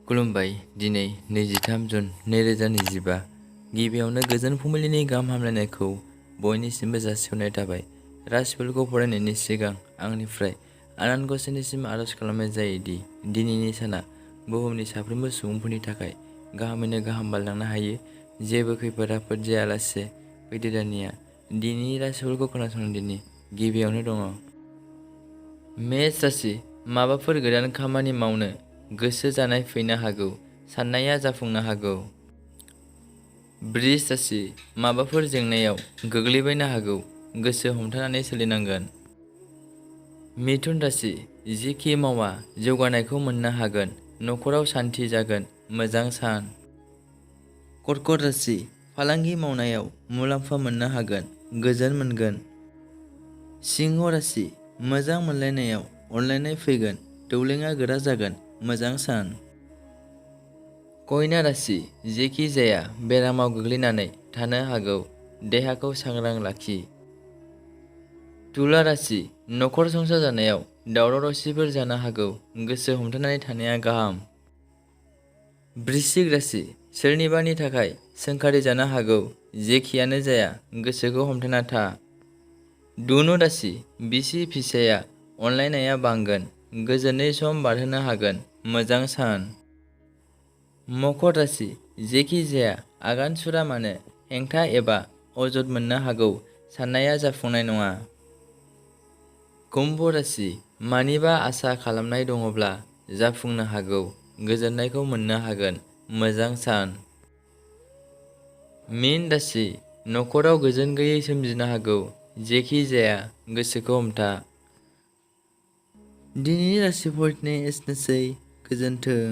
खुलुमबाय। दिनै 23 जुन 2025। गिबियावनो गोजोन फुंबिलिनि गाहाम हामलायनायखौ बयनिसिमबो जासिहरनाय थाबाय। राशिफोरखौ फरायनायनि सिगां आंनिफ्राय आनान गसाइनिसिम आरज खालामनाय जायोदि दिनैनि साना बुहुमनि साफ्रोमबो सुबुंफोरनि थाखाय गाहामैनो गाहाम बारलांनो हायो। जेबो खैफोद आफोद जायालासे फैदो दानिया दिनैनि राशिफोरखौ खोनासंदिनि। गिबियावनो दङ मेष राशि। माबाफोर गोदान खामानि मावनो गोसो जानाय फैनो हागौ, साननाया जाफुंनो हागौ। बृष राशि। माबाफोर जेंनायाव गोग्लैबायनो हागौ, गोसो हमथानानै सोलिनांगोन। मिथुन राशि। जिखि मावा जौगानायखौ मोननो हागोन, न'खराव सान्थि जागोन, मोजां सान। कर्कट राशि। फालांगि मावनायाव मुलाम्फा मोननो हागोन, गोजोन मोनगोन। सिंह राशि। मोजां मोनलायनायाव अनलायनाय फैगोन, थौलेङा गोरा जागोन, मोजां सान। कन्या राशि। जेखि जाया बेरामाव गोग्लैनानै थानो हागौ, देहाखौ सांग्रां लाखि। तुला राशि। न'खर संसार जानायाव दावराव दावसिफोर जानो हागौ, गोसो हमथानानै थानाया गाहाम। वृश्चिक राशि। सोरनिबानि थाखाय सोंखारि जानो हागौ, जेखियानो जाया गोसोखौ हमथाना था। धनु राशि। बिसि फिसाया अनलायनाया बांगोन, गोजोनै सम बारहोनो हागोन, मोजां सान। मकर राशि। जेखि जाया आगान सुरा मानो हेंथा एबा अजद मोननो हागौ, साननाया जाफुंनाय नङा। कुम्भ राशि। मानिबा आसा खालामनाय दङब्ला जाफुंनो हागौ, गोजोननायखौ मोननो हागोन, मोजां सान। मीन राशि। न'खराव गोजोन गैयै सोमजिनो हागौ, जेखि जाया गोसोखौ हमथा। दिनैनि राशिफोरनि एसेनोसै, गोजोन्थों।